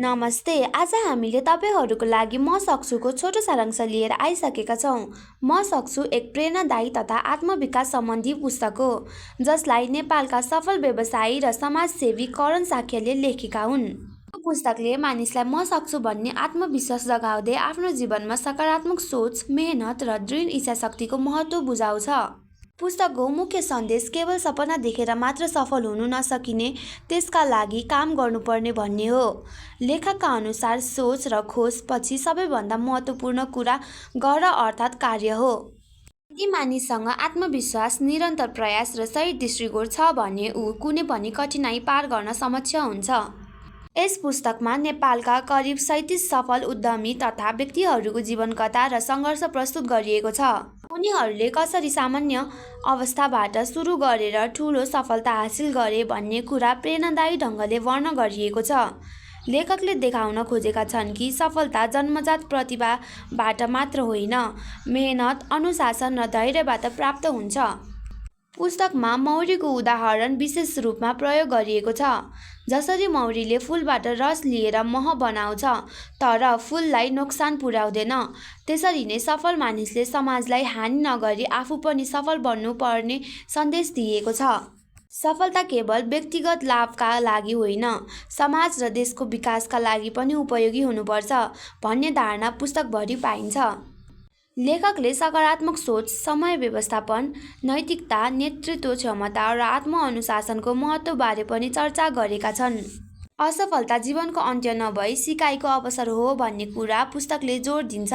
नमस्ते। आज हामीले तपाईहरूको लागि म सक्छुको छोटो सारांश लिएर आइसकेका छौँ। म सक्छु एक प्रेरणादायी तथा आत्मविकास सम्बन्धी पुस्तक हो, जसलाई नेपालका सफल व्यवसायी र समाजसेवी करण साक्यले लेखेका हुन्। यो पुस्तकले मानिसलाई म सक्छु भन्ने आत्मविश्वास जगाउँदै आफ्नो जीवनमा सकारात्मक सोच, मेहनत र दृढ इच्छाशक्तिको महत्त्व बुझाउँछ। पुस्तकको मुख्य सन्देश केवल सपना देखेर मात्र सफल हुनु नसकिने, त्यसका लागि काम गर्नुपर्ने भन्ने हो। लेखकका अनुसार सोच र खोजपछि सबैभन्दा महत्त्वपूर्ण कुरा गर अर्थात् कार्य हो। यदि मानिससँग आत्मविश्वास, निरन्तर प्रयास र सही दृष्टिकोण छ भने ऊ कुनै पनि कठिनाइ पार गर्न सक्षम हुन्छ। यस पुस्तकमा नेपालका करिब 37 सफल उद्यमी तथा व्यक्तिहरूको जीवनकथा र सङ्घर्ष प्रस्तुत गरिएको छ। उनीहरूले कसरी सामान्य अवस्थाबाट सुरु गरेर ठूलो सफलता हासिल गरे भन्ने कुरा प्रेरणादायी ढङ्गले वर्णन गरिएको छ। लेखकले देखाउन खोजेका छन् कि सफलता जन्मजात प्रतिभाबाट मात्र होइन, मेहनत, अनुशासन र धैर्यबाट प्राप्त हुन्छ। पुस्तकमा मौरीको उदाहरण विशेष रूपमा प्रयोग गरिएको छ। जसरी मौरीले फूलबाट रस लिएर मह बनाउँछ तर फूललाई नोक्सान पुर्याउँदैन, त्यसरी नै सफल मानिसले समाजलाई हानि नगरी आफू पनि सफल बन्नु पर्ने सन्देश दिएको छ। सफलता केवल व्यक्तिगत लाभका लागि होइन, समाज र देशको विकासका लागि पनि उपयोगी हुनुपर्छ भन्ने धारणा पुस्तकभरि पाइन्छ। लेखकले सकारात्मक सोच, समय व्यवस्थापन, नैतिकता, नेतृत्व क्षमता र आत्मअनुशासनको महत्त्वबारे पनि चर्चा गरेका छन्। असफलता जीवनको अन्त्य नभई सिकाइको अवसर हो भन्ने कुरा पुस्तकले जोड दिन्छ।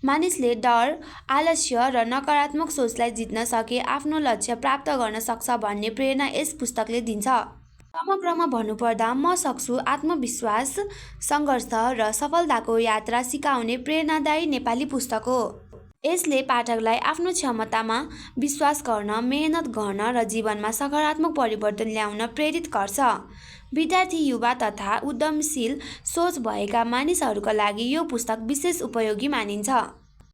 मानिसले डर, आलस्य र नकारात्मक सोचलाई जित्न सके आफ्नो लक्ष्य प्राप्त गर्न सक्छ भन्ने प्रेरणा यस पुस्तकले दिन्छ। समग्रमा भन्नुपर्दा म सक्छु आत्मविश्वास, सङ्घर्ष र सफलताको यात्रा सिकाउने प्रेरणादायी नेपाली पुस्तक हो। यसले पाठकलाई आफ्नो क्षमतामा विश्वास गर्न, मेहनत गर्न र जीवनमा सकारात्मक परिवर्तन ल्याउन प्रेरित गर्छ। विद्यार्थी, युवा तथा उद्यमशील सोच भएका मानिसहरूका लागि यो पुस्तक विशेष उपयोगी मानिन्छ।